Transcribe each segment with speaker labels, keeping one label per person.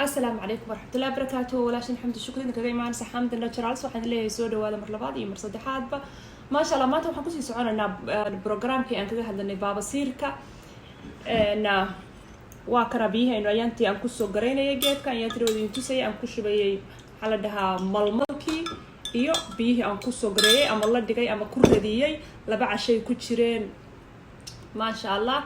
Speaker 1: Asalaamu calaykum waraxmatullahi wabarakaatu. Walaashin Xamdi Shukri idin kaga imaanaysa Xamdi Naturals. Waxaan leeyahay soo dhawaada mar labaad iyo mar saddexaadba. Maasha Allah, maanta waxaan kusii soconaynaa programkii aan kaga hadlanay baabasiirka. Waa kana biyahaynu ayaantii aan kusoo garaynayay geedka, ayaan tirooda idin tusayay, aan ku shubayay, maxaa la dhahaa, malmalkii iyo biyihii aan kusoo gareeyay ama la dhigay ama ku radiyey. 2 cashay ku jireen, maasha Allah.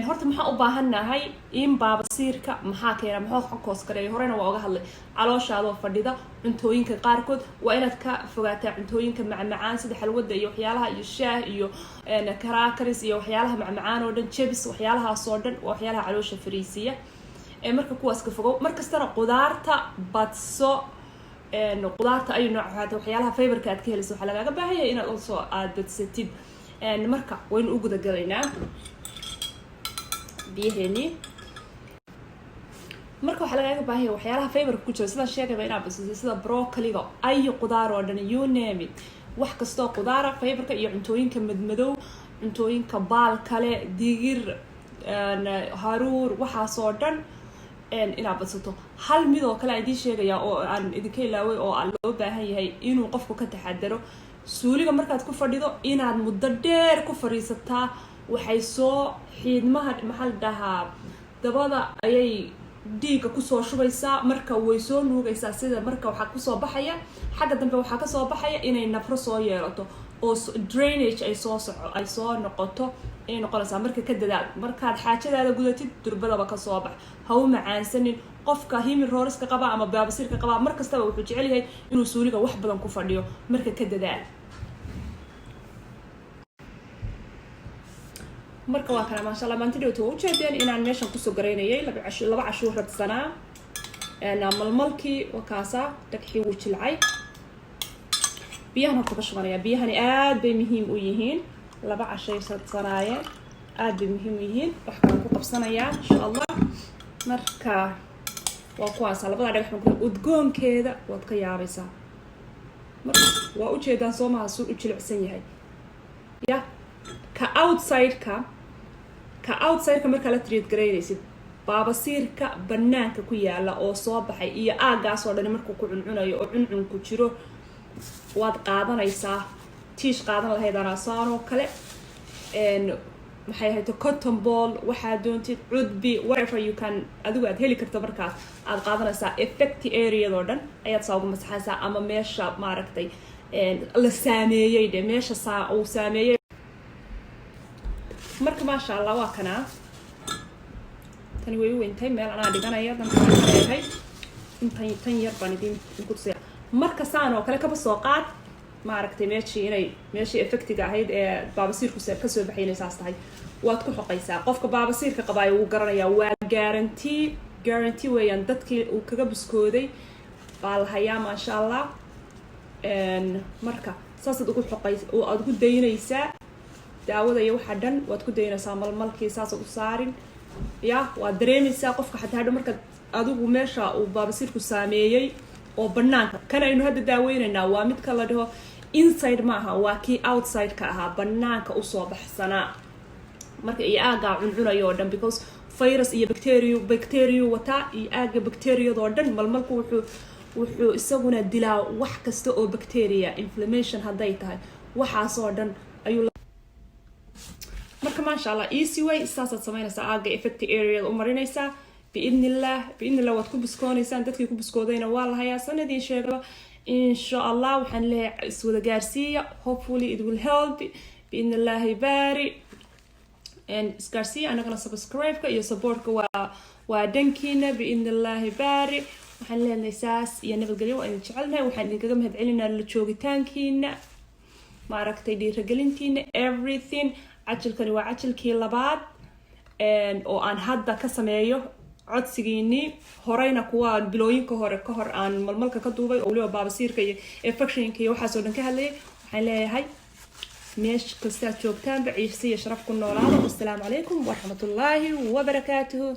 Speaker 1: Horta maxaan u baahannahay in baabasiirka maxaa keena, maxaa cause gareeya? Horena waa oga hadlay. Calooshaadoo fadhida, cuntooyinka qaarkood waa inaad ka fogaataa, cuntooyinka macmacaan sida xalwada iyo waxyaalaha iyo shaah iyo crackers iyo waxyaalaha macmacaan oo dhan, chips, waxyaalahaas oo dhan waa waxyaalaha caloosha fariisiya. Marka kuwaas ka fogow. Markastana qudaarta badso. Qudaarta ayu nooc ahaata, waxyaalaha fiberka aad ka helaysa waxaa lagaaga baahan yahay inaad also aad badsatid. Marka waynu u gudagalaynaa biyaheenii. Marka waxaa lagaaga baahan yahay waxyaalaha fiberka ku jira, sidaan sheegayba, inaad badsatid, sida broccoliga, ay qudaar oo dhan, you name it, wax kastoo qudaara, fiberka iyo cuntooyinka madmadow, cuntooyinka baal kale, digir, haruur, waxaas oo dhan inaad badsato. Hal mid oo kale aan idiin sheegaya oo aan idinka ilaaway oo loo baahan yahay inuu qofku ka taxadaro: suuliga markaad ku fadhido inaad muddo dheer ku fadhiisataa waxay soo xiidmaha, maxaa la dhahaa, dabada ayay dhiigga kusoo shubaysaa. Marka way soo nuugaysaa sida. Marka waxaa kusoo baxaya xagga dambe, waxaa kasoo baxaya inay nafro soo yeelato oo drainage ay soo soco, ay soo noqoto, inay noqonaysaa. Marka ka dadaal, markaad xaajadaada gudatid durbadaba kasoo bax. Ha u macaansanin. Qofka hemorrhoidska qaba ama baabasiirka qaba mar kastaba wuxuu jecel yahay inuu suuliga wax badan ku fadhiyo. Marka ka dadaal. Marka waa kana, maasha Allah. Maanta dhowta waa ujeedeen inaan meeshan kusoo garaynayay 2 cashu, 2 cashuu radsanaa malmalkii. Waa kaasa, dhagxii wuu jilcay. Biyahan horta ka shubanaya. Biyahani aad bay muhiim u yihiin. 2 cashay radsanaayeen, aad bay muhiim u yihiin. Wax kalan ku qabsanayaa, insha Allah. Marka waa kuwaasa labada dhagax baan ku udgoonkeeda waad ka yaabaysaa. Marka waa ujeedaan, soo maha, suu u jilicsan yahay? Ya ka outside-ka, ka outside-ka markaa la treat garaynaysid, baabasiirka banaanka ku yaala oo soo baxay iyo aagaas oo dhani markuu ku cuncunayo oo cuncunku jiro, waad qaadanaysaa tiish qaadan lahayd anasaan oo kale, maxay ahayd, cotton ball, waxaad doontid, cudbi, whatever you can, adigu aad heli karto. Markaas aad qaadanaysaa, effect areadoo dhan ayaad saa ugu masaxaysaa, ama meesha maaragtay la saameeyey dhe, meesha saa uu saameeyey. Marka maasha Allah, waa kanaa. Tani way u weyntay, meel anaa dhiganaya dankaan leeyahay. Intan tan yar baan idinku tusaya. Marka saan oo kale kaba soo qaad, maaragtay, meeshii inay meeshii effectiga ahayd ee baabasiirku kasoo baxay inay saas tahay, waad ku xoqaysaa. Qofka baabasiirka qabaayo wuu garanayaa, waa guarantee, guarantee weeyaan. Dadkii uu kaga buskooday baa la hayaa, maasha Allah. Marka saasaad ugu xoqay, aada ugu daynaysaa daawada iyo waxa dhan waad ku daynaysaa. Malmalkii saasaad u saarin, ya waad dareemaysaa qofka xataa hadho. Marka adigu meesha uu baabasiirku saameeyey oo banaanka, kan aynu hadda daaweynaynaa waa midka la dhaho inside maaha, waa kii outside-ka ahaa, banaanka usoo baxsanaa. Marka iyo aaggaa cuncunayo oo dhan, because virus iyo bacteria, bacteria wataa, iyo aagga bacteriadoo dhan malmalku wuxuu isaguna dilaa wax kasta oo bacteria, inflammation hadday tahay, waxaasoo dhan ayuu. Marka maasha Allah, easy way, saasaad samaynaysaa, aaga effect areada u marinaysaa. Biidn illah, biidn illah waad ku buskoonaysaan. Dadkii ku buskoodayna waa la hayaa, sanadiin sheegaba, insha Allah. Waxaan leeyahay iswada gaarsiiya. Hopefully it will help, biidn illaahi baari. Isgaarsiiya anagana. Subscribe-ka iyo supportka waa dhankiina, biidn illaahi baari. Waxaan leenahay saas iyo nabadgelyo. Waa idin jecelnahay. Waxaan idinkaga mahad celinaa la joogitaankiina, maaragtay, dhiiragelintiina, everything. Cajilkani waa cajilkii labaad oo aan hadda ka sameeyo codsigiinii. Horeyna kuwa bilooyinka hore ka hor aan malmalka ka duubay oo weliba baabasiirka iyo infectionka iyo waxaasoo dhan ka hadlayay. Waxaan leeyahay meesha kastaad joogtaanba ciise iyo sharaf ku noolaada. Wasalaamu calaykum waraxmatullaahi wabarakaatuhu.